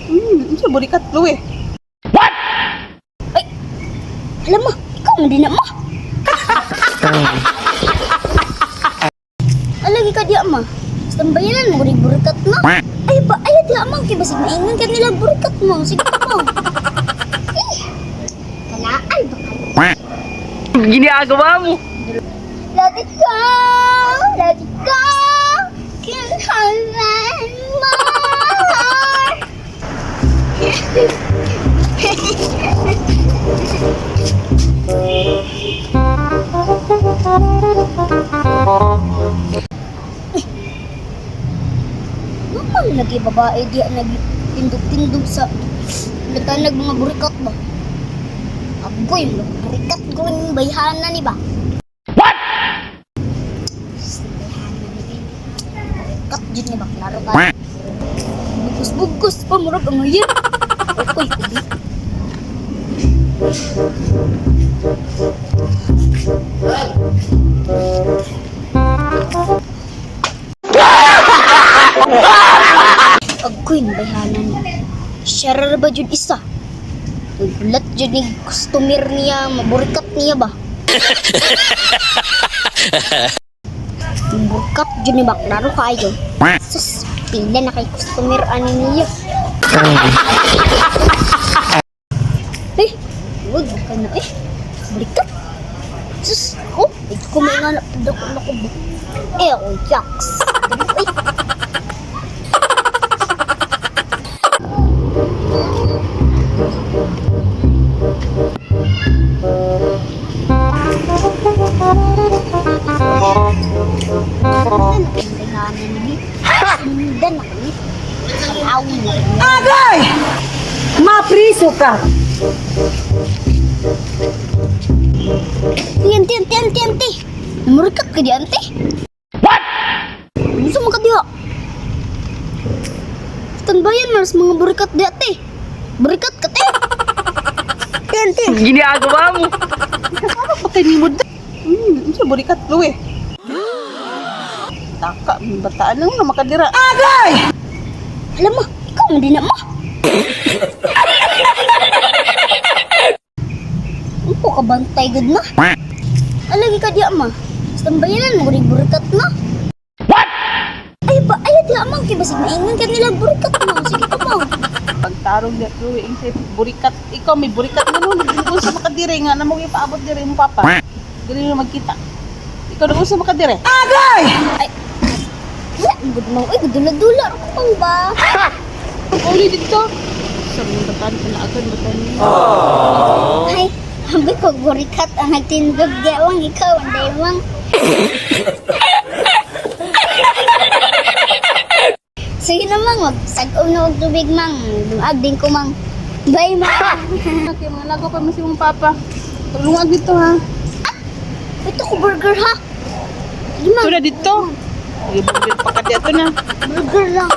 Unsa burikat luwe? Ay, alam mo, ikaw man din na mo. Alagi ka diya ma. Tambayanan mo rin burikat ma. Ay ba, ay diya ma. Kaya basig maingon ka nila burikat mo. Sige pa mo. Eh, kanaal ba kayo? Ginagawa mo. Let it go, let it go. Can't hold anymore. Naman lagi babae diya nagtindog-tindog sa latanag mga burikat ba? Agoy, mga burikat gawin bayhana ni ba? Kat jud ni ba klaro ka. Bugos-bugos pa murag ang ngayon. Okay, kubi. Agoy, bayhanan ni. Siya ba jud isa? Ulat jud ni customer niya, maburikat niya ba? Bukap jud ni baklaro kayo. Sus, pila na kay customer ani niya. Eh, wag ka na eh. Balikat. Sus, ako, hindi ko may nga dako na ko ba. Eh, ako, yaks. Ay. Sundan na kami. Aw na. Agay! Mapriso ka. Ante, ante, ante, ante. Namurikat ka di, ante. What? Ano sa mga diha? Tanbayan mas mga burikat di, ate. Burikat ka, te. Ante, ante. Ginagawa mo. Ano pa kay nimo da? Unsa burikat luwe? Taka, bataan lang na makadira. Agay! Alam mo, ikaw man din na mo. Ano ka bantay gud na? Alagi ka diya ma. Tambayanan mo rin burikat ma. What? Ay ba, ay diya ma. Kaya basig maingon ka nila burikat mo. Sige pa mo. Pagtarong diya luwe ing say burikat. Ikaw may burikat nga nun. Unsa makadire nga na mo ipaabot dire mo papa. Dili mo magkita. Ikaw na unsa makadire? Agay! Ay, wala, good mo. Ay, dula-dula. Ako pang ba? Uli dito. Sa mga bataan kalagan bataan niyo. Ay, habi ko burikat ang nagtindog diya ikaw, ang daywang. Sige na mang, magsag-om na og tubig mang. Dumaag din ko mang. Bye mang. Okay, mga lagaw pa mo si mong papa. Tulungag dito ha. Ito ko burger ha. Sige Ito mang, na dito. Sige, burger pa ka dito na. burger lang.